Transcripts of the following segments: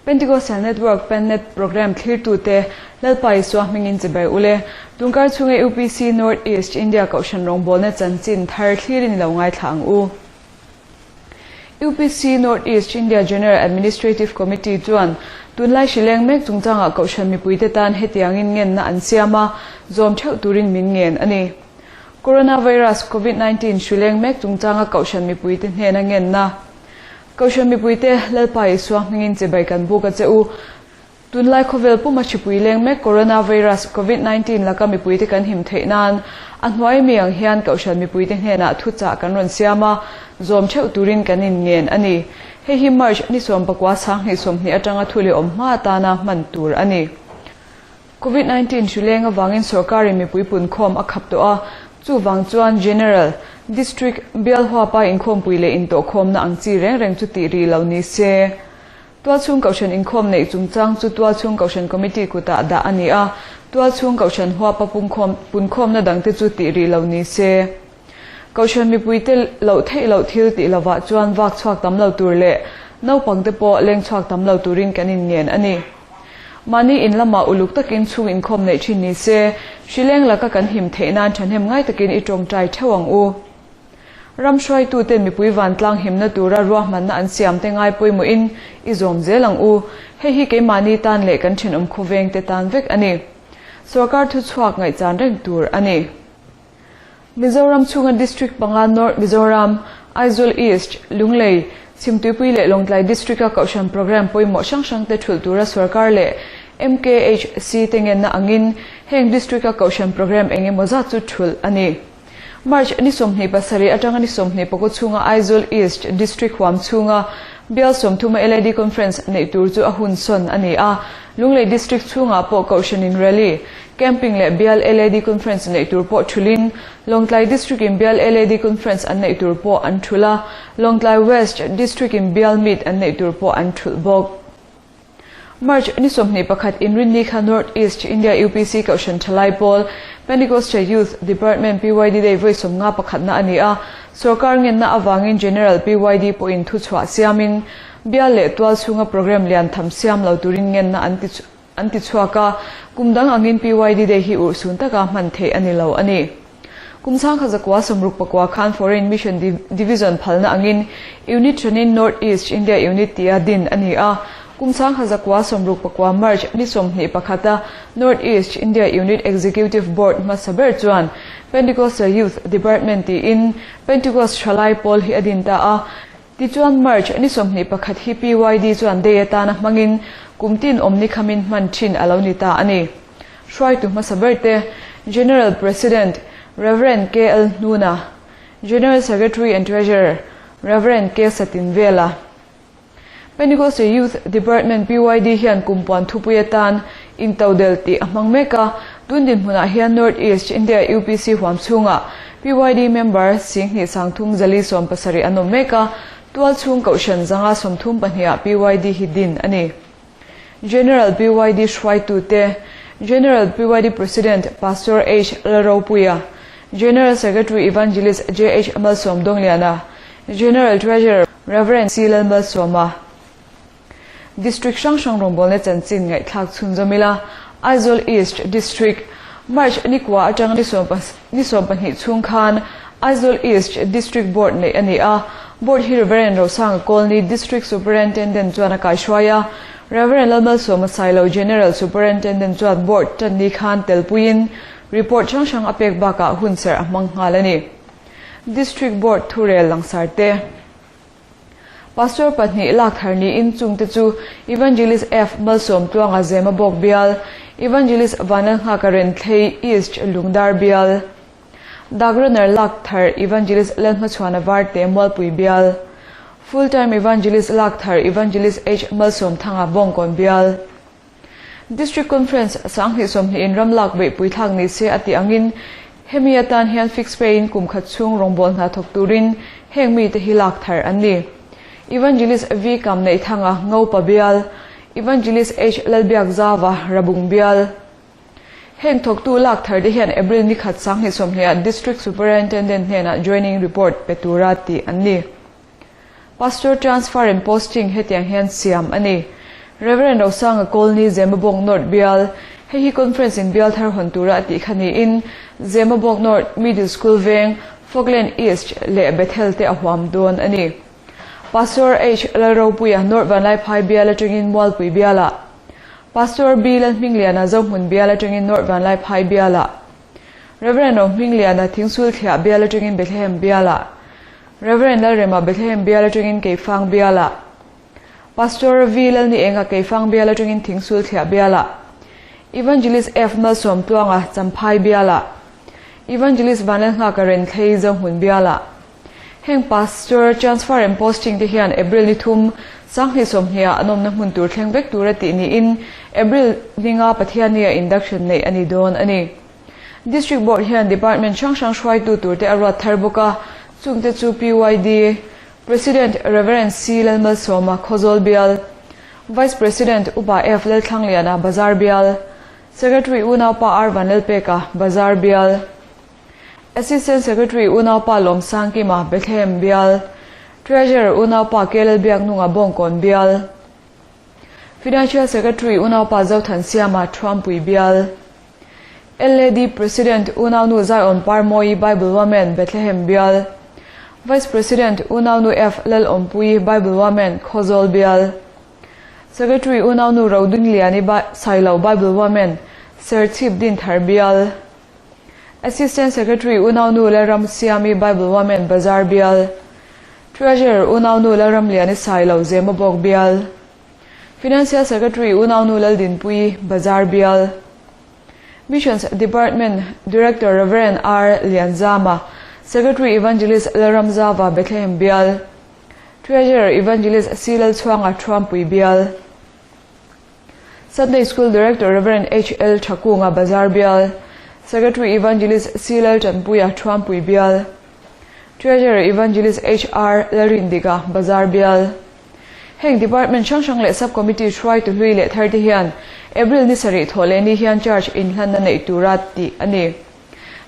Pentecostal Network, Pennet, Programme thlirtute Lalpa Isua hmingin chibai ule. Tunkar chhunga UPC North East India Kohhran rawngbawlna chanchin thar thlirin i lo ngaithla ang u. UPC North East India General Administrative Committee chuan tunlai hrileng mek chungchangah Kohhran mipuite tan hetiangin ngenna an siam a, zawm theuh turin min ngen a ni. Coronavirus, Covid 19, hrileng mek chungchanga Kohhran mipuite hnena ngenna. Kohhran mipuite, Lalpa Isua hmingin chibai kan buk a che u. Tunlai khawvel puma hripui leng mek Coronavirus, Covid 19, laka mipuite kan him theih nan a hnuai mi ang hian Kohhran mipuite hnenah thuchah kan rawn siam a, zawm theuh turin kan inngen a ni. Hei hi March ni 19 2020 atanga thu leh awm hma atana hman tur a ni. Covid 19 hri leng avangin sorkarin mipui punkhawm a khap tawh a, chuvang chuan General, District, bial huapa inkhawmpui leh intawhkhawmna ang chi reng reng chu tih rih lo ni se. Tualchhung Kohhran inkhawm neih chungchang chu Tualchhung Kohhran Committee kutah dah a ni a, Tualchhung Kohhran huapa pungkhawm punkhawmna dangte chu tih rih lo ni se. Kohhran mipuite loh theih loh thil tih lovah chuan vak chhuak tam lo tur leh naupangte pawh leng chhuak tam lo turin kan inngen a ni. Mahni in lamah uluk takin chhung inkhawm neih thin ni se, hrileng laka kan him theih nan thahnem ngai takin i tawngtai theuh ang u. Ram hruaituten mipui vantlang himna tura ruahmanna an siamte ngai pawimawhin i zawm zel ang u. Hei hi keimahni tan leh kan thenawm khawvengte tan vek a ni. Sorkar thuchhuak ngaihchan reng tur a ni. Mizoram chhunga District panga North Mizoram, Aizawl East, Lunglei, Chhimtuipui leh Lawngtlai District-a Kohhran Programme pawimawh hrang hrangte thulh tura sorkar leh MKHC te ngenna angin heng District-a Kohhran Programme eng emaw zat chu thulh a ni. March ni 27 atanga ni 24 chhunga Aizawl East District huam chhunga Bial sawmthuma LAD Conference neih tur chu a hun sawn a ni a, Lunglei District chhungah pawh Kohhranin Rally, Camping leh Bial LAD Conference neih tur pawh thulhin, Lawngtlai District-in Bial LAD Conference an neih tur pawh an thulh a, Lawngtlai West District-in Bial Meet an neih tur pawh an thulh bawk. March ni 21 inrinni kha North East India UPC Kohhran Thalai Pawl, Pentecostal Youth Department PYD Day vawi sawmnga pakhatna a ni a, sorkar ngenna avangin General PYD pawhin thuchhuah siamin Bial leh tual chhunga programme lian tham siam lo turin ngenna an ti An ti chhuak a, kum dang angin PYD Day hi urhsun taka hman theih a ni lo a ni. Kum chhangkha zakua 69 khan Foreign Mission Division phalna angin Unit hranin North East India Unit tia din a ni a. Kum chhangkha zakua 69 March ni 21 a North East India Unit Executive Board hmasa ber chuan Pentecostal Youth Department tiin Pentecost thalai pawl hi a din ta a. Tichuan March ni 21 hi PYD chuan day atana hmangin kum tin awm ni khamin hman thin a lo ni ta a ni. Hruaitu hmasa ber te, General President, Rev. KL Hnuna, General Secretary and Treasurer, Rev. K Satinvela. Pentecostal Youth Department PYD hian kum puan thupui atan intodel tih a hmang mek a, tun dinhmunah hian North East India UPC huam chhungah PYD member Singhnih Sangthum Zali 70 an awm mek a, tual chhung Kohhran zanga 32 ah PYD hi din a ni. General PYD hruaitute, General PYD President Pastor H Lalropuia, General Secretary Evangelist JH Malsawm Dawngliana, General Treasurer Rev C Lalmalsawma. District hrang hrang rawngbawlna chanchin ngaihthlak chhunzawm ila, Aizawl East District, March ni kua atanga ni ni 12 chhung khan Aizawl East District Board neih a ni a, Board hi Rev Rosanga Kawlni District Superintendent chuan a kaihruai a, Rev Lalmalsawma Sailo General Superintendent chuan Board tan ni khan telpuiin report hrang hrang a pek bakah hunserh a hmang nghal a ni. District Board thurel langsar te. Pastor pahnih lak thar niin chungte chu Evangelist F Malsawm Tluanga Zema Bawk Bial, Evangelist Vanlalnghaka Renthlei East Lungdar Bial, Dagrunner lak thar Evangelist Lalhmachhuana Varte Mualpui Bial, Full Time Evangelist lak thar Evangelist H Malsawm Thanga Bawngkawn Bial. District Conference 2020 in ram lak beihpui thlak ni se a tih angin hemi atan hian fixed pay in kum khat chhung rawngbâwl hna thawk turin heng mite hi lak thar an ni. Evangelist V Kam Neih Thanga Ngopa Bial, Evangelist H Lalbiak Zava Rabung Bial. Heng thawktu lak thar te hian April ni khat 2020 ah District Superintendent hnenah joining report pe tura tih an ni. Pastor transfer and posting hetiang hian siam a ni. Rev. Rosanga Kawlni Zemabawk North Bial, Hei hi Conference in bial thar hawn tura a tih kha niin Zemabawk North Middle School veng, Falkland East leh Bethel te a huam dawn a ni. Pastor H. Lalropuia North Vanlaiphai bial atangin Mualpui bialah, Pastor B. Lalhmingliana Zohmun bial atangin North Vanlaiphai bialah, Rev. Rohmingliana Thingsul Thliah bial atangin Bethlehem bialah, Rev. Lalrema Bethlehem bial atangin Keifang bialah, Pastor V. Lalnienga Keifang bial atangin Thingsul Thliah bialah, Evangelist F. Malsawmtluanga Champhai bialah, Evangelist Vanlalnghaka Renthlei Zohmun bialah, Heng Pastor transfer and posting te hian April ni thum, Sanghnih sawmhnih ah an awmna hmun tur thleng vek tur a tih niin April ninga Pathiannia induction neih a ni dawn a ni. District Board hian Department hrang hrang hruaitu tur te a ruat thar bawk a, chungte chu PYD President Rev. C. Lalmalsawma Khawzawl Bial, Vice President Upa F. Lalthlangliana Bazar Bial, Secretary Unaupa R. Vanlalpeka Bazar Bial, Assistant Secretary Unaupa Lawmsangkima Bethlehem Bial, Treasurer Unaupa KL Biaknunga Bawngkawn Bial, Financial Secretary Unaupa Zothansiama Thuampui Bial, LAD President Unaunu Zion Parmawi Bible Women Bethlehem Bial, Vice President Unaunu F Lalawmpui Bible Women Khawzawl Bial, Secretary Unaunu Rodingliani Sailo Bible Women Serchhip Dinthar Bial, Assistant Secretary Unaunu Lalramsiami Bible Women Bazar Bial, Treasurer Unaunu Lalramliani Sailo Zemabawk Bial, Financial Secretary Unaunu Laldinpuii Bazar Bial, Missions Department Director Rev. R. Lianzama, Secretary Evangelist Lalramzava Bethlehem Bial, Treasurer Evangelist C. Lalchhuanga Thuampui Bial, Sunday School Director Rev. H. L. Thakunga Bazar Bial, Secretary Evangelist C. Laltanpuia Thuampui Bial, Treasurer Evangelist H. R. Lalrindika Bazar Bial. Heng Department hrang hrang leh Sub Committee hruaitu hlui leh thar te hian April ni sarih thawh leh ni hian charge inhlanna neih tura tih a ni.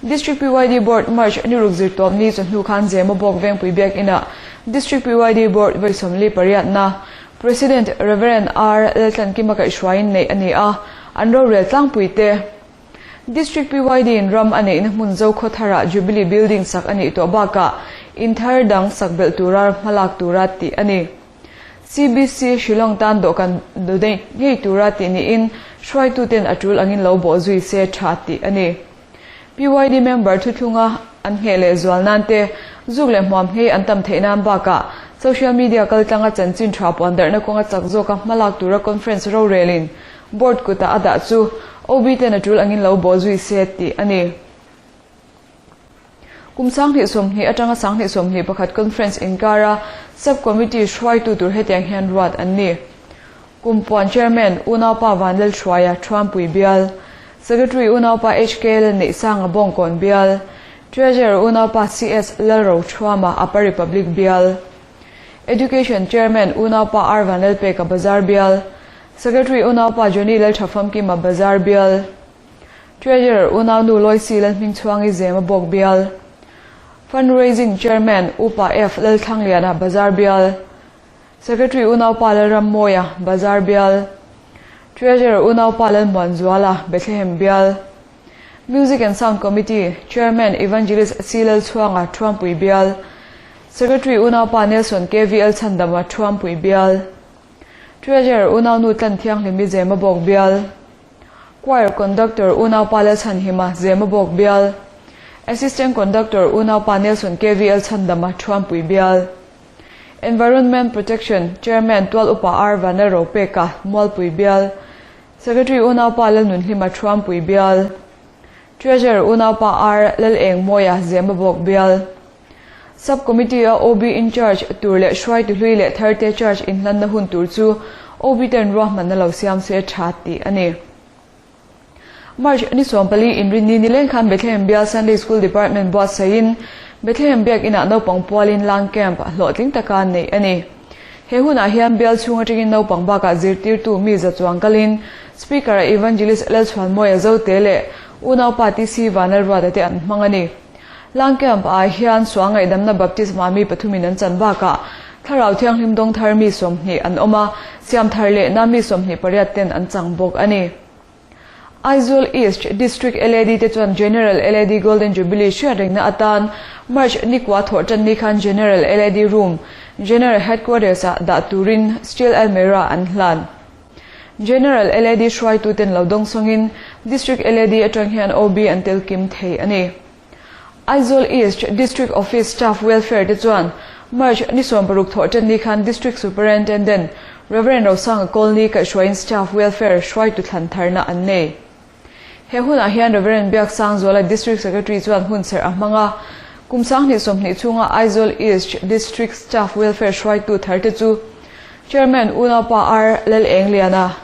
District PYD Board March ni ruk zirtawp ni chawhnu khan Zemabawk Vengpui Biakinah District PYD Board vawi 48na President Rev. R. Laltlankima kaihhruaiin neih a ni a, an rorel tlangpui te. District PYD in ram a neihna hmun Zokhawtharah Jubilee Building sak a nih tawh bakah in thar dang sak belh tura hmalak tura tih a ni. CBC Shillong tan dawhkan donate ngei tura tih niin hruaituten a tul angin lo bawh zui se tha tih a ni. PYD member thuthlunga an ngheh leh zual nan te, zuk leh hmuam nghei an tam theih nan bakah social media kaltlanga chanchin tha puan darhna kawnga chak zawka hmalak tura conference rorelin board kutah a dah chu OB ten a tul angin lo bawh zui se tih a ni. Kum 2020 atanga 2021 conference inkara Sub Committee hruaitu tur hetiang hian ruat an ni. Kum puan Chairman Unaupa Vanlalhruaia Thuampui Bial, Secretary Unaupa HK Lalneihsanga Bawngkawn Bial, Treasurer Unaupa CS Lalrothuama Upper Republic Bial, Education Chairman Unaupa R Vanlalpeka Bazar Bial, Secretary Unaupa Johnny Lalthafamkima Bazar Bial, Treasurer Unaunu Loisi Lalhmingchhuangi Zema Bawk Bial, Fundraising Chairman Upa F Lalthlangliana Bazar Bial, Secretary Unaupa Lalrammawia Bazar Bial, Treasurer Unaupa Lalmuanzuala Bethlehem Bial, Music and Sound Committee Chairman Evangelist C Lalchhuanga Thuampui Bial, Secretary Unaupa Nelson KVL Chhandama Thuampui Bial, Treasurer Unaunu Tlanthianghlimi Zema Bawk Bial, Choir Conductor Unaupa Lalchhanhima Zema Bawk Bial, Assistant Conductor Unaupa Nelson KVL Chhandama Thuampui Bial, Environment Protection Chairman Tual Upa R Vanlalropeka Mualpui Bial, Secretary Unaupa Lalnunhlima Thuampui Bial, Treasurer Unaupa R Lalengmawia Zema Bawk Bial, Sub Committee a OB in charge tur leh hruaitu hlui leh tharte charge inhlanna hun tur chu OB ten ruahmanna lo siam se tha tih a ni. March ni 14 inrinni nileng khan Bethlehem Bial Sunday School Department buatsaiin Bethlehem Biak inah naupang pualin lang camp hlawhtling taka neih a ni. He hunah hian bial chhung atangin naupang bakah zirtirtu mi za chuang kalin Speaker a Evangelist Lalchhuanmawia Zote leh Unaupa TC Vanlalruata te an hmang a ni. Lang camp ah hian sual ngaihdamna baptisma mi pathumin an chan bakah Thlarau Thianghlim dawng thar mi 20 an awm a, siam thar lehna mi 28 ten an chang bawk a ni. Aizawl East District LAD te chuan General LAD Golden Jubilee hriat rengna atan March nikua thawh tan ni khan General LAD Room, General Headquarters ah dah turin Steel Almirah an hlan. General LAD hruaituten lo dawng sawngin District LAD atang hian OB an tel kim thei a ni. Aizawl East District Office Staff Welfare te chuan March ni 60 thawh tan ni khan District Superintendent Rev. Rosanga Kawlni kaihhruaiin Staff Welfare hruaitu thlan tharna an nei. He hunah hian Rev. Biaksangzuala District Secretary chuan hun serh a hmang a, kum 2020 chhunga Aizawl East District Staff Welfare hruaitu thar te chu Chairman Unaupa R Lal Engliana,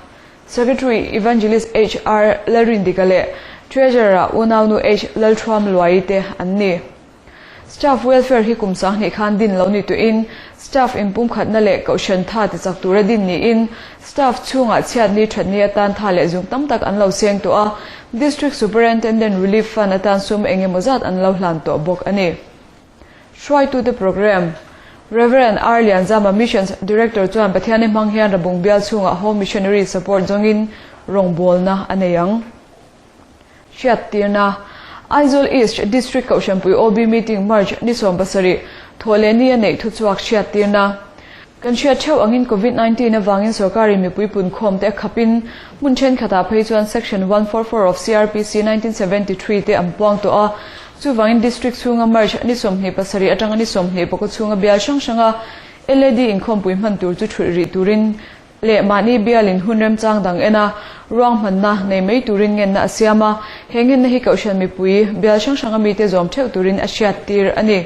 Secretary Evangelist HR Lalrindika leh Treasurer-ah Unaunu H Lalthuam Luai te an ni. Staff Welfare hi kum 20 khan din lo ni tuin staff inpumkhatna leh kohhran tha ti chak tura din niin staff chhungah chhiat ni that ni atan tha leh zung tam tak an lo seng tawh a, District Superintendent Relief Fund atan sum eng emaw zat an lo hlan tawh bawk a ni. Hruaitute Programme, Rev. R Lianzama Missions Director chuan Pathiani hmang hian Rabung bial chhungah Home Missionary Support zawngin rawngbawlna a nei ang. Hriattirna, Aizawl East District Kohhranpui OB Meeting March ni 17 thawh leh ni a neih thuchhuak hriattirna. Kan hriat theuh angin Covid 19 avangin sorkarin mipui punkhawm te a khapin hmun thenkhatah phei chuan Section 144 of CrPC 1973 te an puang tawh a, chuvangin District chhunga March ni 27 atanga ni 24 chhunga bial hrang hranga LAD inkhawmpui hman tur chu thulh rih turin leh mahni bialin hun remchang dang en a, ruang hmanna nei mai turin ngenna a siam a, he ngenna hi kohhran mipui bial hrang hranga mite zawm theuh turin a hriattir a ni.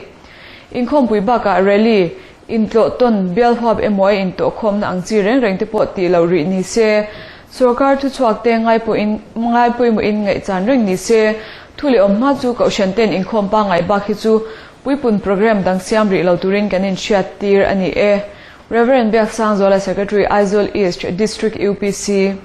Inkhawmpui bakah rally, intlawh tawn, bial huap emaw a intawhkhawmna ang chi reng reng te pawh tih loh rih ni se, sorkar thuchhuak te ngaipawhin ngaipawimawhin ngaihchan reng ni se, thu leh awm hma chu kohhran ten inkhawm pangngai bak hi chu puipun programme dang siam rih lo turin kan inhriattir a ni e. Rev. Biaksangzuala Secretary Aizawl East District UPC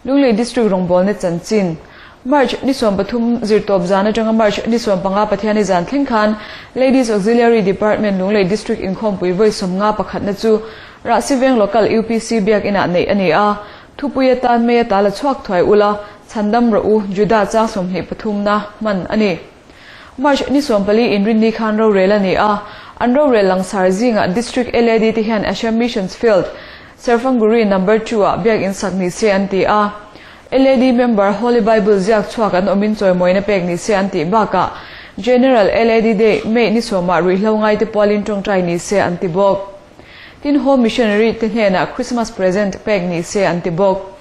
Lunglei District rawngbawlna chanchin March ni 13 zirtawp zan atanga March ni 15 Pathiani zan thleng khan Ladies Auxiliary Department Lunglei District inkhawmpui vawi sawmnga pakhatna chu Rahsiveng Local UPC biak inah neih a ni a, thupui atan mei ata la chhuak thuai ula chhandam rawh u Juda chang 23 na hman a ni. March ni 14 inrinni khan rorel a ni a, an rorel langsar zingah District LAD te hian Assam Missions Field, Serfanguri Number 2 ah biak in sak ni se an ti a. LAD member Holy Bible ziak chhuak an awmin chawimawina pek ni se an tih bakah General LAD Day May ni sawmah ruihhlo ngai te pualin tawngtai ni se an ti bawk. Tin Home Missionary te hnenah Christmas present pek ni se an ti bawk.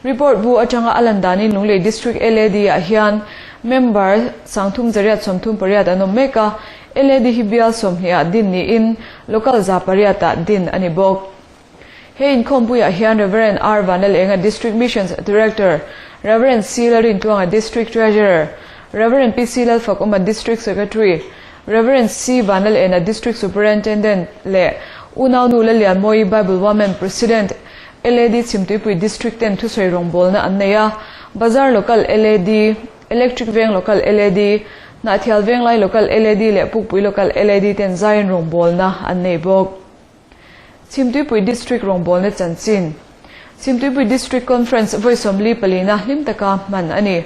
Report bu atanga a lan danin Lunglei District LAD ah hian member 338 an awm mek a, LAD hi bial 20 ah din niin local 108 ah din a ni bawk. He inkhawmpuiah hian Rev. R Vanlalenga District Missions Director, Rev. C Lalrintluanga District Treasurer, Rev. P C Lalfakawma District Secretary, Rev. C Vanlalena District Superintendent leh Unaunu Lalianmawi Bible Women President LAD Chhimtuipui District ten thusawi rawngbawlna an nei a, Bazar Local LAD, Electric Veng Local LAD, Hnahthial Venglai Local LAD leh Pukpui Local LAD ten zaiin rawngbawlna an nei bawk. Chhimtuipui District rawngbawlna chanchin Chhimtuipui District Conference vawi 44 na hlim taka hman a ni.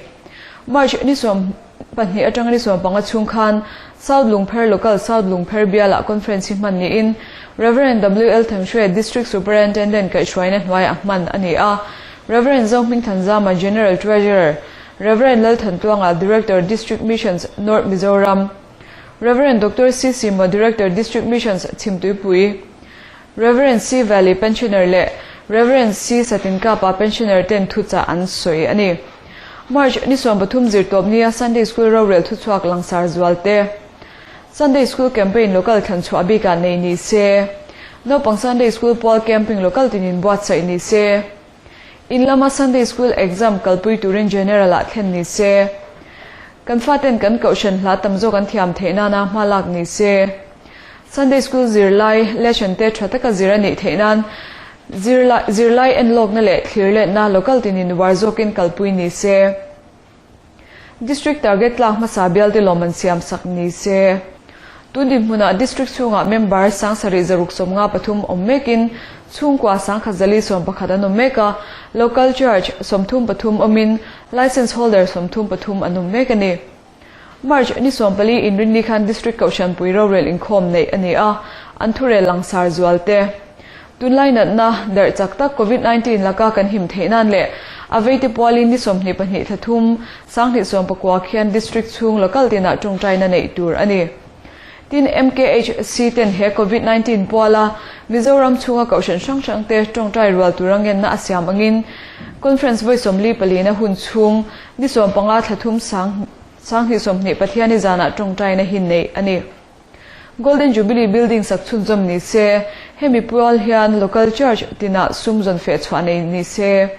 March ni 12 atanga ni 15 chhung khan South Lungpher Local South Lungpher bialah conference hi hman niin Rev. W L Thanghre District Superintendent kaihhruaina hnuaiah hman a ni a, Rev. Zohming Thanzama General Treasurer, Rev. Lalthantluanga Director District Missions North Mizoram, Rev. Doctor C C Mo Director District Missions Chhimtuipui, Rev. C Valley Pensioner leh Rev. C Satinkapa Pensioner ten thuchah an sawi a ni. March ni 13 zirtawp nia Sunday School rorel thuchhuak langsar zual te. Sunday School Campaign Local thlanchhuah bikah nei ni se. Naupang Sunday School pual Camping Local tinin buatsaih ni se. In lama Sunday School exam kalpui turin General ah thlen ni se. Kan faten kan kohhran hla tam zawk an thiam theih nana hma lak ni se. Sunday School zirlai lesson te tha taka zir a nih theih nan zirlai en lawkna leh thlir letna local tinin war zawkin kalpui ni se. District target tlak hmasa bial te lawm an siam sak ni se. Tun dinhmunah District chhungah member 7653 awm mekin chhungkua 1111 an awm mek a, Local Church 33 awmin Licence holder 33 an awm mek a ni. March ni 14 Inrinni khan District Kohhran pui rorel inkhawm neih a ni a, an thurel langsar zual te. Tunlai natna darh chak tak Covid 19 laka kan him theih nan leh a veite pualin ni 22 thla thum 2019 khian District chhung local tinah tawngtaina neih tur a ni. Tin, MKHC ten he Covid 19 puala Mizoram chhunga kohhran hrang hrang te tawngtai rual tur a ngenna a siam angin Conference vawi 44 na hun chhung ni 15 thla thum 2020 Pathiani zanah tawngtaina hi neih a ni. Golden Jubilee Building sak chhunzawm ni se, hemi pual hian Local Church tinah sum zawn feh chhuah nei ni se.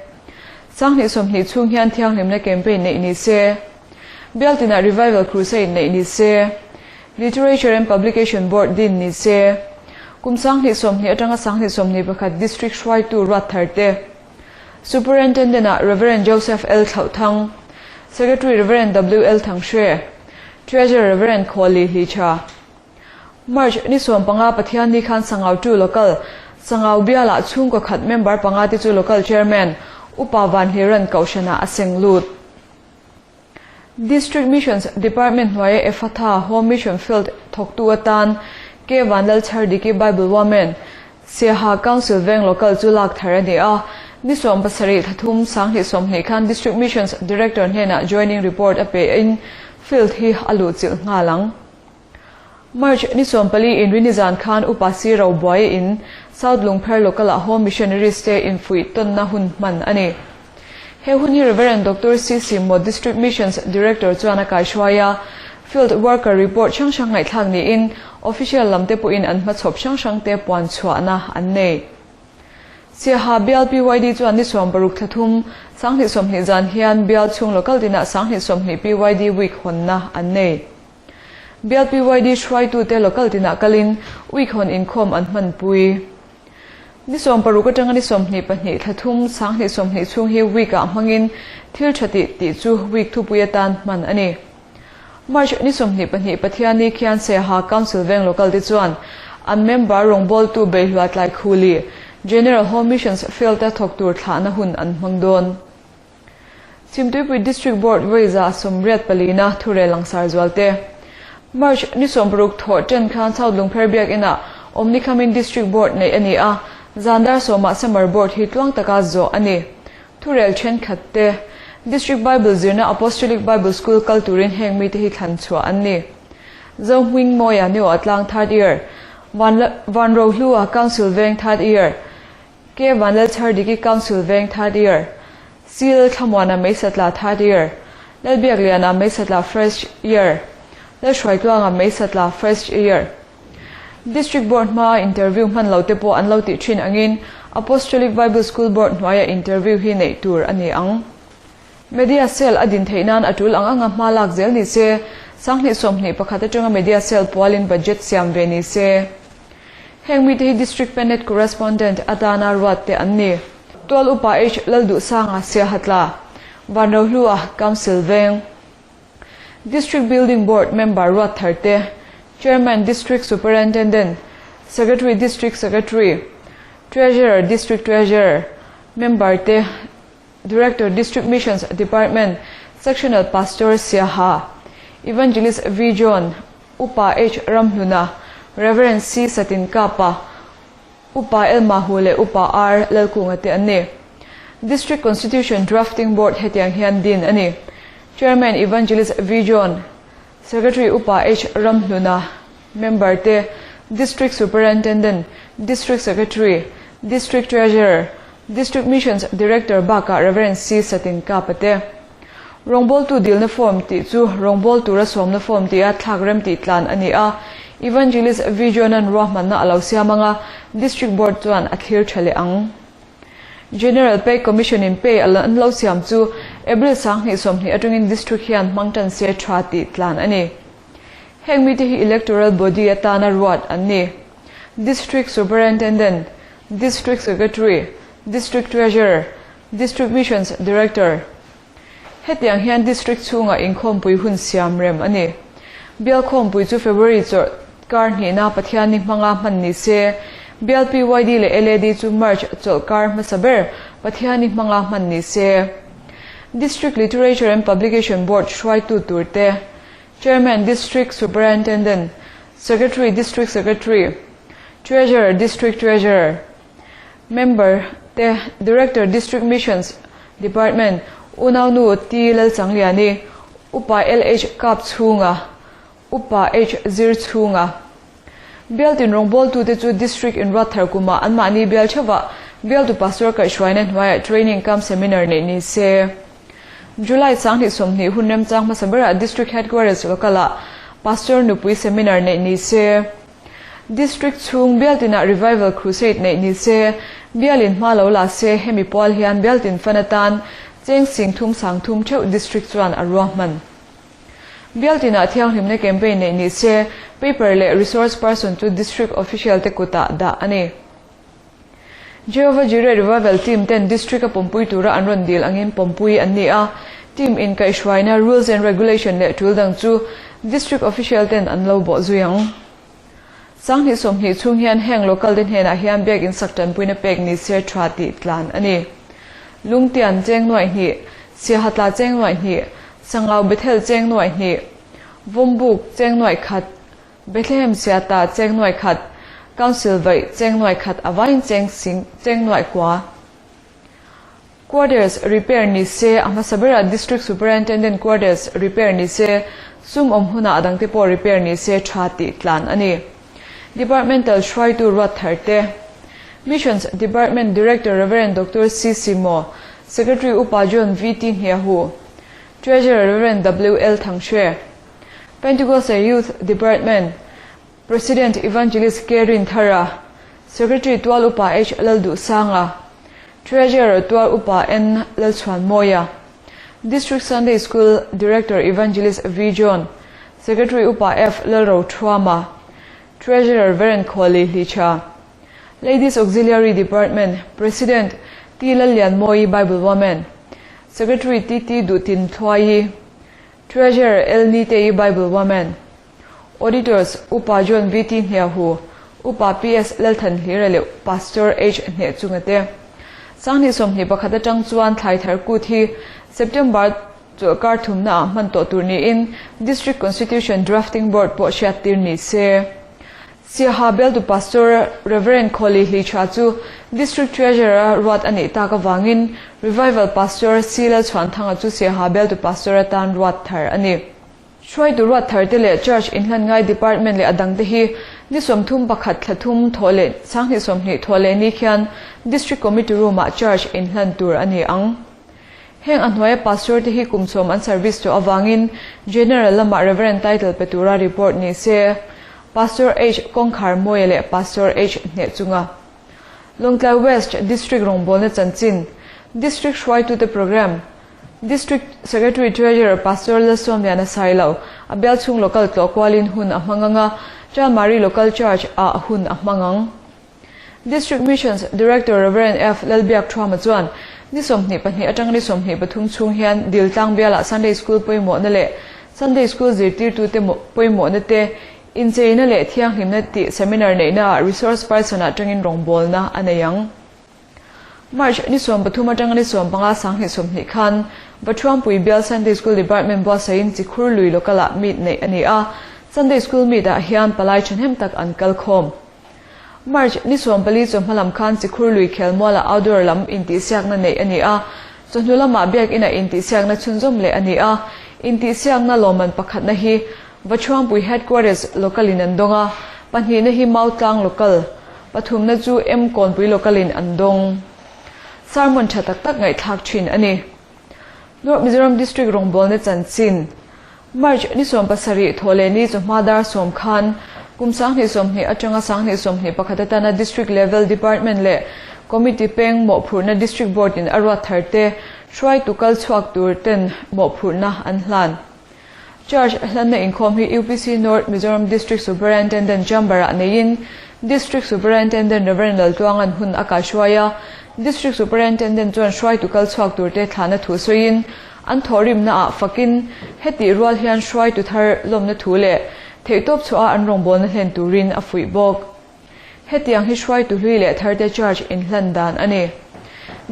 2020 chhung hian thianghlimna campaign neih ni se. Bial tinah Revival Crusade neih ni se. Literature and Publication Board din ni se. Kum 2020 atanga 2021 District hruaitu ruat thar te. Superintendent ah Rev. Joseph L. Thlauhthang, Secretary Rev. W. L. Thanghre, Treasurer Rev. Khawli Hlicha. March ni 15 Pathian ni khan Sangau 2 Local, Sangau bialah chhungkaw khat member panga te chu Local Chairman Upa Vanhliran Kohhrana a seng lut. District Missions Department hnuaia Ephatha Home Mission Field thawktu atan K Vanlal Chhardiki Bible Woman, Siaha Council Veng Local chu lak thar a ni a. Ni 17 thla thum 2020 khan District Missions Director hnenah joining report a pe in field hi a luh chilh nghal ang. March ni 14 Inrini zan khan Upa Si Ro Buai in South Lungpher Local ah Home Missionaries te infuih tawnna hun hman a ni. He hun hi Rev. Doctor C C Mo District Missions Director chuan a kaihruai a, Field Worker report hrang hrang ngaihthlak niin Official lam te pawhin an hmachhawp hrang hrang te puan chhuahna an nei. Siaha bial PYD chuan ni 60 thla thum 2020 zan hian bial chhung local tinah 2020 PYD Week hawnna an nei. Bial PYD hruaitute local tinah kalin week hawn inkhawm an hmanpui. Ni 60 atanga ni 22 thla thum 2020 chhung hi week ah hmangin thil tha tih tih chu week thupui atan hman a ni. March ni 22 Pathiani khian Siaha Council Veng Local te chuan an member rawngbawltu Beihluah Tlai Khuli, General Home Missions Field a thawk tur thlahna hun an hmang dawn. Chhimtuipui District Board vawiza 84 na thurel langsar zual te. March ni 60 thawh ṭan khan South Lungpher Biakinah Omni Khamin District Board neih a ni a, zandar sawmah Summer Board hi tluang taka zawh a ni. Thurel ṭhenkhat te. District Bible zirna Apostolic Bible School kal turin heng mite hi thlan chhuah an ni. Zohming Mawia Neo Atlang third year, Van Vanrohlua Council Veng third year, K Vanlal Chhardiki Council Veng third year, C Lal Thlamuana Meisatla third year, Lalbiak Liana Meisatla first year, Lalhruaitluanga Meisatla first year. District Board hmaa interview hman lo te pawh an lo tih thin angin Apostolic Bible School Board hnuaia interview hi neih tur a ni ang. Media Cell a din theih nan a tul ang anga hma lak zel ni se, 2021 atanga Media Cell pualin budget siam ve ni se. Heng mite hi District Penet Correspondent atana ruat te an ni. Tual Upa H Lalduhsanga Siahatla, Vanrohlua Council Veng. District Building Board member ruat thar te, Chairman District Superintendent, Secretary District Secretary, Treasurer District Treasurer, member te, Director District Missions Department, Sectional Pastor Siaha, Evangelist V John, Upa H Ramhluna, Reverend C Satin Kapa, Upa L Mahu leh Upa R Lalkunga te an ni. District Constitution Drafting Board hetiang hian din a ni. Chairman Evangelist V John, Secretary Upa H Ramhluna, Member te, District Superintendent, District Secretary, District Treasurer, District Missions Director bakah Reverend C Satin Kapa te. Rawngbawltu dilna form tih chu rawngbawltu tura sawmna form tia thlak rem tih tlan a ni a. Evangelist V John-a'n ruahmanna a lo siam anga District Board chuan a thlir tha leh ang. General Pay Commission in pay an lo siam chu April 2020 atangin District hian hmang tan se tha tih tlan a ni. Heng mite hi Electoral Body atana ruat an ni. District Superintendent, District Secretary, District Treasurer, District Missions Director. Hetiang hian District chhunga inkhawmpui hun siam rem a ni. Bial khawmpui chu February chawrh. kar hnihna Pathianni hmanga hman ni se. Bial PYD leh LAD chu March chawlhkar hmasa ber Pathianni hmanga hman ni se. District Literature and Publication Board hruaitu turte Chairman District Superintendent, Secretary District Secretary, Treasurer District Treasurer, Member te Director District Missions Department Unaunu T Lalchangliani, Upa LH Kap chhunga, Upa H Zir chhunga. Bialtin rawngbawltute chu District inruat thar kumah anmahni bial theuhah bialtu Pastor kaihhruaina hnuaiah Training cum Seminar neih ni se. July 20 hun remchang hmasa berah District Headquarters Local-ah Pastor nupui Seminar neih ni se. District chhung bialtinah Revival Crusade neih ni se, bialin hma lo la se hemi pual hian bialtin fan atan cheng sing thum sang thum theuh District chuan a ruahman. Bialtinah thianghlimna campaign neih ni se, paper leh resource person chu District official te kutah dah a ni. Jehovah Jireh Revival Team ten District a pawmpui tura an rawn dil angin pawmpui an ni a, team inkaihhruaina rules and regulation leh tul dang chu District official ten an lo bawh zui ang. 2020 chhung hian heng local te hnenah hian biakin sak tanpuina pek ni se tha tih tlan a ni. Lungtian cheng nuaih hnih, Siahatla cheng nuaih hnih, Sangau Bethel cheng nuaih hnih, Vawmbuk cheng nuaih khat, Bethlehem Siata cheng nuaih khat, Council vaih cheng nuaih khat a vaiin cheng sing cheng nuaih kua. Quarters repair ni se a hmasa berah District Superintendent Quarters repair ni se sum awm hunah a dangte pawh repair ni se tha tih tlan a ni. Departmental hruaitu ruat thar te. Missions Department Director Rev. Doctor C Simo, Secretary Upa John VT Hniahu, Treasurer Rev. WL Thanghre. Pentecostal Youth Department, President Evangelist K Rinthara, Secretary Tual Upa H Lalduhsanga, Treasurer Tual Upa N Lalchhuanmawia, District Sunday School Director Evangelist V John, Secretary Upa F Lalrothuama, Treasurer Veren Khawli Hlicha, Ladies Auxiliary Department, President T Lallianmawi Bible Woman, Secretary T T Duhtin Thluaii, Treasurer L Ni Te-i Bible Woman, Auditors Upa John VT Hniahu, Upa PS Lalthan Hlira leh Pastor H Hneh chunga te. 2021 atang chuan thlai thar kut hi September chawlhkar thumna ah hman tawh tur niin District Constitution Drafting Board pawh hriat tir ni se. Siaha bialtu Pastor Rev. Khawli Hlicha chu District Treasurer-a ruat a nih tak avangin Revival Pastor C. Lalchhuanthanga chu Siaha bialtu Pastor atan ruat thar a ni. Hruaitu ruat tharte leh Church inhlan ngai Department leh a dangte hi ni 31 thla thum thawh leh 2020 thawh leh ni khian District Committee Room-ah Church inhlan tur a ni ang. Heng a hnuaia Pastor te hi kum sawm an service tawh avangin General lamah Reverend title pe tura report ni se. Pastor H Kawngkhar Mawia leh Pastor H Hneh chunga Lawngtlai West District rawngbawlna chanchin, District hruaitute Programme, District Secretary Treasurer Pastor Lalsawmliana Sailo a bial chhung Local tlawh kualin hun a hmang ang a, Chalmari Local Church ah hun a hmang ang. District Missions Director Rev. F Lalbiak Thuama chuan ni 22 atanga ni 23 chhung hian Diltlang bialah Sunday School pawimawhna leh Sunday School zirtirtute pawimawhna te incheina leh thianghlimna tih seminar neihnaah resource person ah tangin rawngbawlna a nei ang. March ni 13 atanga ni 15 2020 khan Vathuampui bial Sunday School Department buatsaihin Chikhur lui local ah meet neih a ni a, Sunday School meet ah hian palai thahnem tak an kalkhawm. March ni 14 chawhma lam khan Chikhur lui khelmualah outdoor lam intihsiakna neih a ni a, chawhnu lamah biakinah intihsiakna chhunzawm leh a ni a. Intihsiakna lawmman pakhatna hi Vachuangpui Headquarters Local in an dawng a, pahnihna hi Mautlang Local, pathumna chu M Kawnpui Local in an dawng. Sermon tha tak tak ngaihthlak thin a ni. North Mizoram District rawngbawlna chanchin. March ni 17 thawh leh ni chawhma dar sawm khan kum 2020 atanga 2021 atana District Level Department leh Committee peng mawhphurhna District Board in a ruat thar te hruaitu kal chhuak tur ten mawhphurhna an hlan. Charge hlanna inkhawm hi UPC North Mizoram District Superintendent Chamber ah neiin District Superintendent Rev Laltluanga'n hun a kaihruai a, District Superintendent chuan hruaitu kal chhuak tur te thlahna thu sawiin an thawhrimna ah fakin hetih rual hian hruaitu thar lawmna thu leh Theihtawp chhuah a an rawngbawlna hlen turin a fuih bawk. Hetiang hi hruaitu hlui leh tharte charge inhlan dan a ni.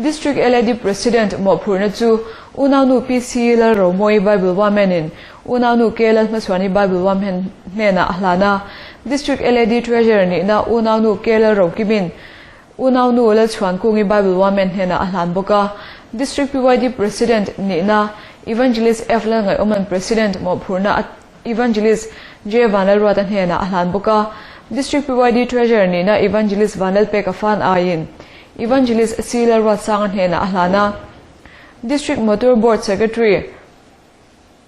District LAD President mawhphurhna chu Unaunu PC Lalromawi Bible Women-in Unaunu K Lalhmachhuani Bible Women hnenah a hlan a, District LAD Treasurer nihna Unaunu K Lalrokimin Unaunu Lalchhuankungi Bible Women hnenah a hlan bawk a, District PYD President nihna Evangelist F Lalngaiawman President mawhphurhna a Evangelist J Vanlalruata hnenah a hlan bawk a, District PYD Treasurer nihna Evangelist Vanlalpeka fan aiin Evangelist C Lalruatsanga hnenah a hlan a, District Motor Board Secretary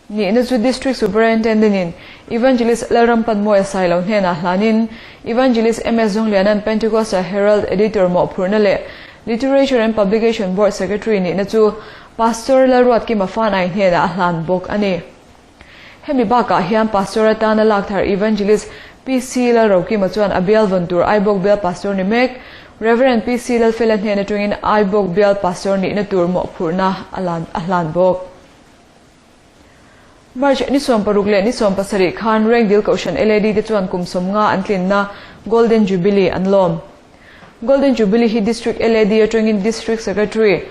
nihna chu District Superintendent-in Evangelist Lalrampanmawia Sailo hnenah hlanin Evangelist MS Zawngliana'n Pentecostal Herald Editor mawhphurhna leh Literature and Publication Board Secretary nihna chu Pastor Lalruatkima fan ai hnenah a hlan bawk a ni. Hemi bakah hian Pastor atana lak thar Evangelist PC Lalrokima chuan a bial vawn tur Aibawk Bial Pastor ni mek Rev. PC Lalfela hnen atangin Aibawk Bial Pastor nihna tur mawhphurhna a hlan bawk. March ni 16 leh ni 17 khan Rengdil Kohhran LAD te chuan kum 50 an tlinna Golden Jubilee an lawm. Golden Jubilee hi District LAD atangin District Secretary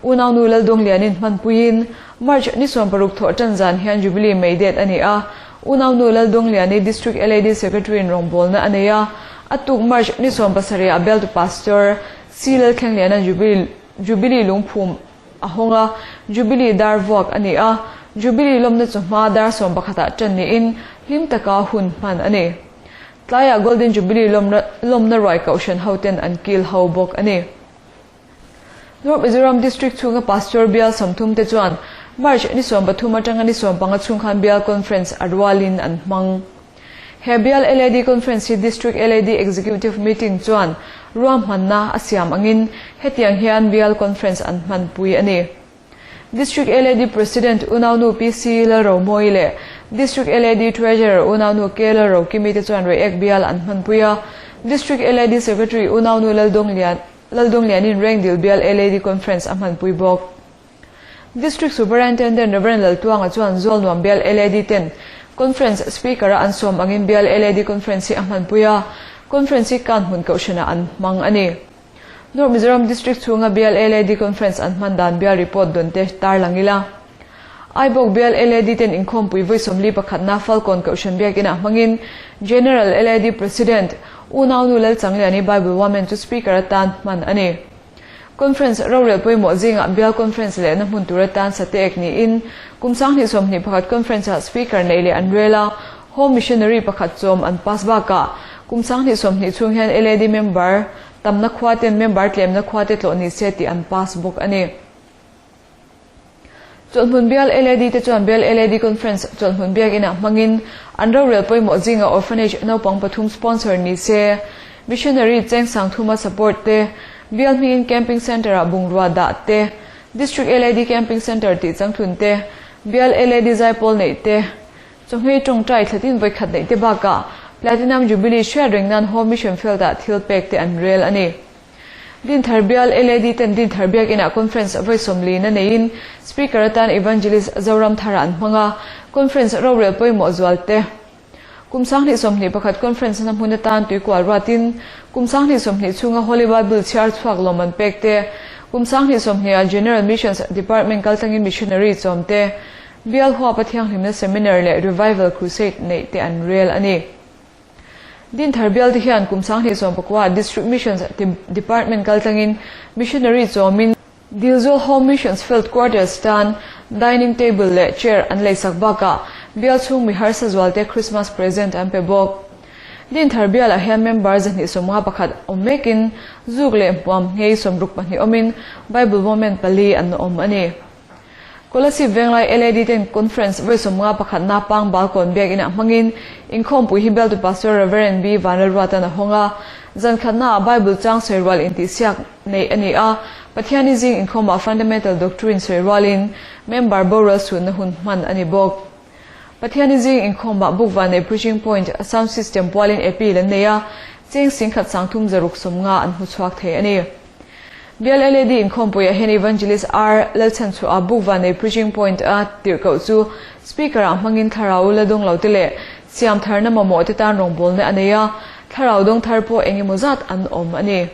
Unaunu Laldawnglianin hmanpuiin March ni 16 thawh tan zan hian Jubilee mei det a ni a, Unaunu Laldawngliani District LAD Secretary-in rawngbawlna a nei a, a tuk March ni 17 ah Bialtu Pastor C Lalthlengliana'n Jubilee lungphum a hawng a, Jubilee dar vuak a ni a, Jubilee lawmna chu hma dar 11 ah tan niin hlim taka hun hman a ni. Tlaiah Golden Jubilee lawmna ruai kohhran hoten an kil ho bawk a ni. North Mizoram District chhunga Pastor Bial 30 te chuan March ni 13 atanga ni 15 chhung khan Bial Conference a rualin an hmang. He Bial LAD Conference hi District LAD Executive Meeting chuan ruahmanna a siam angin hetiang hian Bial Conference an hmanpui a ni. District LAD President Unaunu PC Lalromawi leh District LAD Treasurer Unaunu K Lalrokimi te chuan Reiek Bial an hmanpui a, District LAD Secretary Unaunu Laldawnglianin Rengdil Bial LAD Conference a hmanpui bawk. District Superintendent Rev Laltuanga chuan Zawlnuam Bial LAD ten Conference Speaker-a an sawm angin Bial LAD Conference hi a hmanpui a, Conference hi Kanhmun Kohhranah an hmang a ni. North Mizoram District chhunga Bial LAD Conference an hman dan bial report dawn te tarlang ila. Aibawk Bial LAD ten inkhawmpui vawi 41 na Falkawn Kohhran Biakinah hmangin General LAD President Unaunu Lalchangliani Bible Women chu Speaker atan hman a ni. Conference rorel pawimawh zingah Bial Conference lehna hmun tur atan sate ek niin kum 2021 Conference-ah Speaker neih leh an rel a, Home Missionary pakhat chawm an pass bakah kum 2020 chhung hian LAD member tamna khua ten member tlemna khua te tlawh ni se tih an pass bawk a ni. Chawlhhmun Bial LAD te chuan Bial LAD Conference Chawlhhmun Biakinah hmangin an rorel pawimawh zinga Orphanage naupang pathum sponsor ni se, Missionary cheng sangthuma support te, Bial hmingin Camping Centre-ah bungrua dah te, District LAD Camping Centre tih changtlun te, Bial LAD zaipawl neih te, Chawhmeh tawngtai thlatin vawikhat neih te bakah Platinum Jubilee hriat reng nan Home Mission Field-ah thil pek te an rel a ni. Dinthar Bial LAD ten Dinthar Biakinah Conference vawi 40 na neiin Speaker atan Evangelist Zoramthara an hmang a, Conference rorel pawimawh zual te. Kum 2021 Conference na hmun atan tuikual ruatin kum 2020 chhunga Holy Bible chhiar chhuak lawm an pek te, kum 2020 ah General Missions Department kaltlangin Missionary chawm te, Bial huapa thianghlimna seminar leh Revival Crusade neih te an rel a ni. Dinthar bial te hian kum 2019 District Missions Department kaltlangin Missionary chawmin Dilzawl Home Missions Field Quarters tan Dining Table leh Chair an leisak bakah bial chhung mi harsa zualte Christmas present an pe bawk. Dinthar bialah hian member 151 awm mekin zuk leh hmuam ngei 62 awmin Bible Women pali an awm a ni. Kolasib Venglai LAD ten Conference vawi 51 na pang balkawn biakinah hmangin inkhawmpui hi bialtu Pastor Rev. B Vanlalruatan a hawng a, zan khatnaah Bible chang sawi rual intihsiak neih a ni a, Pathiani zing inkhawmah Fundamental Doctrine sawi rualin member boral sunna hun hman a ni bawk. Pathiani zing inkhawmah Bukva nei Preaching Point sound system pualin appeal an nei a, cheng 1,350 an hmu chhuak thei a ni. Bial LAD inkhawmpuiah hian Evangelist R. Lalchhanchhuah Bukvanei Preaching Point a tirhkoh chu Speaker-ah hmangin thlarau la dawng lo te leh siam tharna mamawh te tan rawngbawlna a nei a, thlarau dawng thar pawh eng emaw zat an awm a ni.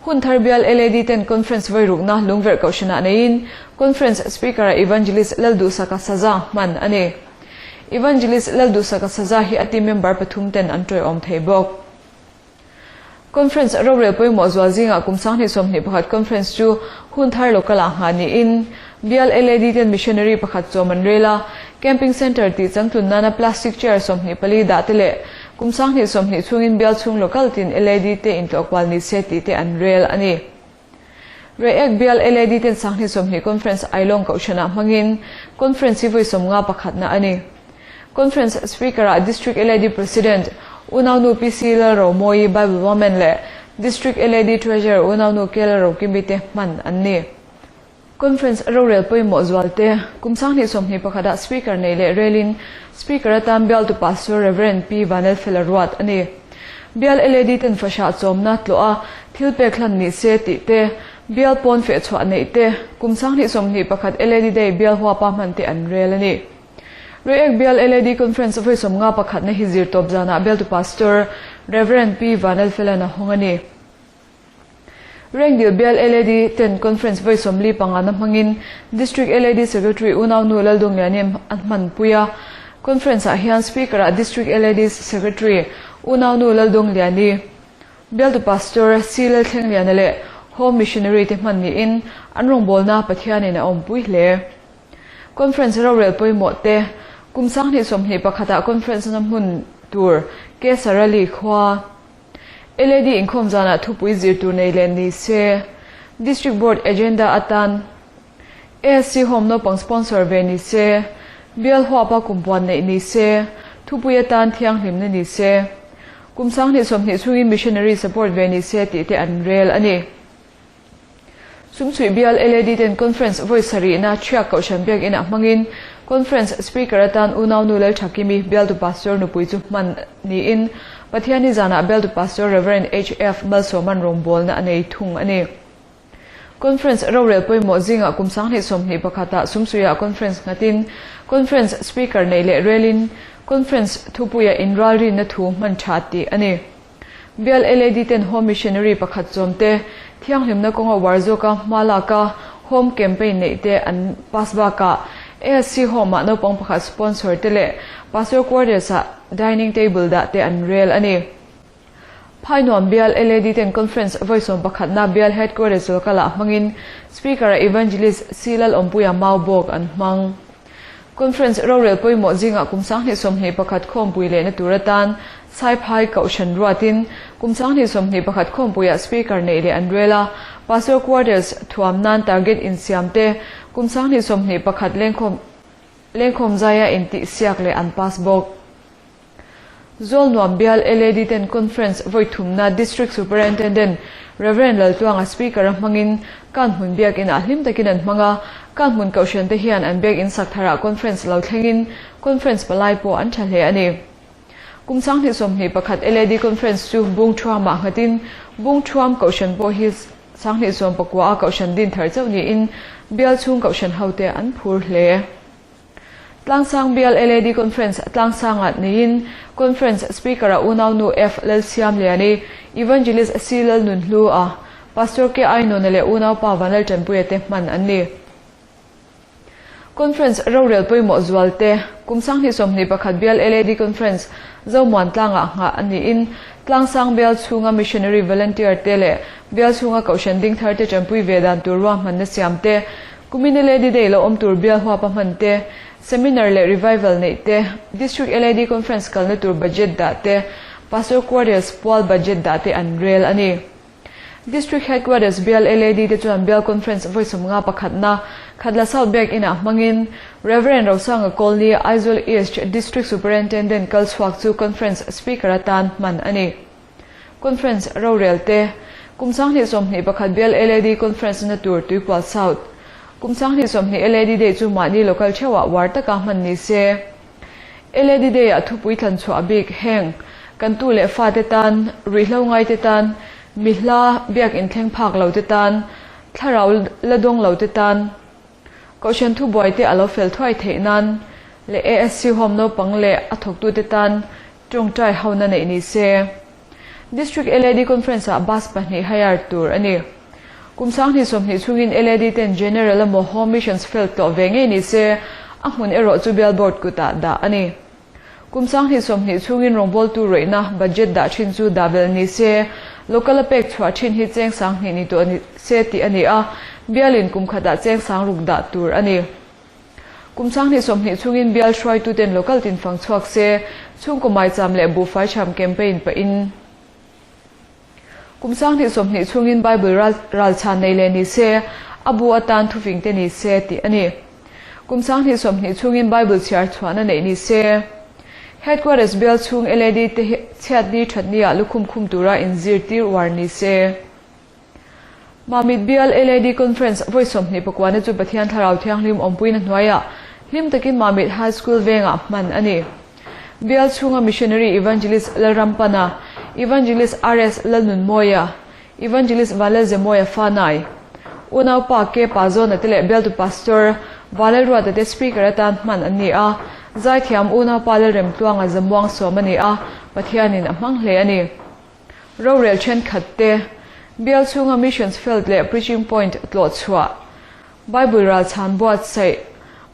Hun thar bial LAD ten Conference vawirukna lungverh kohhranah neiin Conference Speaker-ah Evangelist Lalduhsaka Saza hman a ni. Evangelist Lalduhsaka Saza hi a team member pathum ten an tawiawm thei bawk. Conference rorel pawimawh zual zingah kum 2021 Conference chu hun thar local ah nghah niin bial LAD ten missionary pakhat chawm an rel a, Camping Centre tih changtlun nana plastic chair 24 dah te leh kum 2020 chhungin bial chhung local tin LAD te intlawhkual ni se tih te an rel a ni. Reiek bial LAD ten 2020 Conference Ailawng Kohhranah hmangin Conference hi vawi 50 pakhatna a ni. Conference Speaker-ah District LAD President Unaunu PC Lalromawi Bible Woman leh District LAD Treasurer Unaunu K Lalrokimi te hman an ni. Conference rorel pawimawh zual te kum 2021 ah Speaker nei leh relin Speaker atan bialtu Pastor Rev. P Vanelfela ruat a ni. Bial LAD ten fahrah chawmna tlawh a thil pek hlan ni se tih te, bial pawn feh chhuah neih te, kum 2021 LAD Day bial huapa hman te an rel a ni. Reiek bial LAD Conference vawi 50 pakhatna hi zir tawp zanah bialtu Pastor Rev. P Vanelfelan a hawng a ni. Rengdil bial LAD ten Conference vawi 45 na hmangin District LAD Secretary Unaunu Laldungliani a hmanpui a. Conference ah hian Speaker ah District LAD Secretary Unaunu Laldungliani, bialtu Pastor C Lalthlengliana leh Home Missionary te hman niin an rawngbawlna Pathianin a awmpui hle. Conference rorel pawimawh te kum 2021 ah Conference na hmun tur Kesarali khua LAD inkhawm zanah thupui zir tur nei leh ni se, District Board agenda atan ASC Home naupang sponsor ve ni se, bial huapa kumpuan neih ni se, thupui atan thianghlimna ni se, kum 2020 chhungin missionary support ve ni se tih te an rel a ni. Sumchhuih bial LAD ten Conference vawi sarihna Thiak Kohhran biakinn ah hmangin Conference Speaker atan Unaunu Lalthakimi bialtu Pastor nupui chu hman niin Pathianni zanah bialtu Pastor Rev. HF Malsawman rawngbawlna a nei thung a ni. Conference rorel pawimawh zingah kum 2021 ah Sumsuiah Conference nghatin Conference Speaker nei leh relin Conference thupuia inralrinna thu hman tha tih a ni. Bial LAD ten Home Missionary pakhat chawm te, thianghlimna kawnga war zawka hma laka Home Campaign neih te an pass bakah ASC Home ah naupang pakhat sponsor te leh Pastor Quarters ah Dining Table dah te an rel a ni. Phainuam bial LAD ten Conference vawi 11na bial Headquarters local ah hmangin Speaker ah Evangelist C Lalawmpuia Maubawk an hmang. Conference rorel pawimawh zingah kum 2021 khawmpui lehna tur atan Saiphai Kohhran ruatin kum 2021 khawmpuiah Speaker nei leh an rel a, Pastor Quarters thuam nan target insiam te kum 2021 lengkhawm zaia intih siak leh an pass bawk. Zawlnuam bial LAD ten Conference vawi thumna District Superintendent Rev. Laltluanga Speaker a hmangin Kanhmun biakin ah hlim takin an hmang a, Kanhmun Kohhran te hian an biakin sak tharah Conference lo thlengin Conference palai pawh an tha hle a ni. Kum 2021 LAD Conference chu Bung Thuamah nghatin Bung Thuam Kohhran pawh hi 2019 a Kohhran din thar chauh niin bial chhung Kohhran hote an phur hle. Tlangsang bial LAD Conference Tlangsangah neiin Conference Speaker ah Unaunu F Lalsiam Liani, Evangelist C Lalnunhlu a, Pastor K Ainawna leh Unaupa Vanlal Tanpuia te hman an ni. Conference rorel pawimawh zual te kum 2021 bial LAD Conference Zomuan tlangah nghah a niin Tlangsang bial chhunga missionary volunteer te leh bial chhunga Kohhran ding thar te tanpui ve dan tur ruahmanna siam te Kumin LAD Day lo awm tur bial huapa hman te, seminar leh revival neih te, District LAD Conference kalna tur budget dah te, Pastor Quarters pual budget dah te an rel a ni. District Headquarters bial LAD te chuan bial conference vawi 51 pakhatna Khatla South Biak Inah hmangin Rev. Rosanga Kawlni, Aizawl East District Superintendent kal chhuak chu conference speaker atan hman a ni. Conference rorel te kum 2021 bial LAD Conference na tur Tuikual South kum 2020 LAD Day chu mahni local theuhah war taka hman ni se. LAD Day ah thupui thlan chhuah bik heng kan tu leh fa te tan, ruihhlo ngai te tan, Mi hla biak inthleng phak lo te tan, thlarau la dawng lo te tan, Kohhran thubuai te a lo fel thuai theih nan leh ASC Home naupang leh a thawktute tan tawngtai hona neih ni se. District LAD Conference ah bus pahnih hire tur a ni. Kum 2020 chhungin LAD ten General emaw Home Missions Field tlawh ve ngei ni se, a hmun erawh chu Bial Board kutah dah a ni. Kum 2020 chhungin rawngbawltu rawihna budget dah thin chu dah belh ni se, local a pek chhuah thin hi cheng 2000 ni tawh ni se tih a ni a, bialin kum khatah cheng 6000 dah tur a ni. Kum 2020 chhungin bial hruaituten local tin fang chhuak se, chhungkaw maicham leh buhfai cham campaign pahin. Kum 2020 chhungin Bible ral ralchhan nei leh ni se, a bu atan thufing te ni se tih a ni. Kum 2020 chhungin Bible chhiar chhuahna neih ni se. Headquarters bial chhung LAD te hi chhiatni thatni ah lukhum khum tura inzirtir uar ni se. Mamit bial LAD Conference vawi 29 na chu Pathian Thlarau Thianghlim awmpuina hnuaiah hlim takin Mamit High School vengah hman a ni. Bial chhunga Missionary Evangelist Lalrampana, Evangelist RS Lalnunmawia, Evangelist Vanlalzemawia Fanai, Unaupa K Pazawna te leh bialtu Pastor Vanlalruata te Speaker atan hman an ni a, Zaithiam Unaupa Lalremtluanga Zamuang sawm a ni a, Pathianin a hmang hle a ni. Rorel thenkhat te, bial chhunga Missions Field leh Preaching Point tlawh chhuah, Bible ralchhan buatsaih,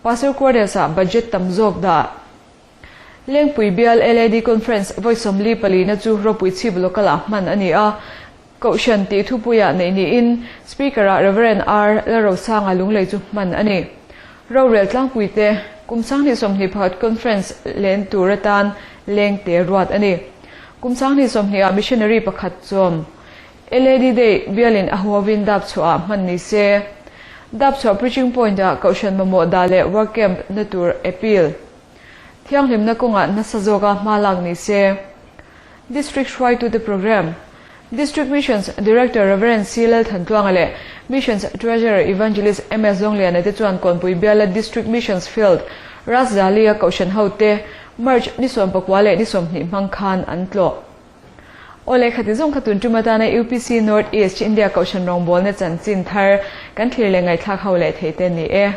Pastor Quarters ah budget tam zawk dah. Lengpui bial LAD Conference vawi 44 na chu ropui chhip local ah hman a ni a, Kohhran tih thupuiah neih niin Speaker ah Rev. R Lalrosanga Lunglei chu hman a ni. Rorel tlangpui te kum 2021 Conference len tur atan leng te ruat a ni. Kum 2020 ah missionary pakhat chawm LAD Day bialin a huavin dap chhuah ah hman ni se. Dap chhuah preaching point ah Kohhran mamawh dah leh work camp na tur appeal. Thianghlimna kawngah nasa zawka hma lak ni se. District hruaitute program. District Missions Director Rev. C Lalthantluanga leh Missions Treasurer Evangelist MS Zawngliana te chuan Kawnpui biala District Missions Field Rasdali a Kohhran hote March ni 19 leh ni 20 hmang khan an tlawh. Awle khati zawng kha tun tum atana UPC North East India Kohhran rawngbawlna chanchin thar kan thlir leh ngaihthlak ho leh thei te ni e.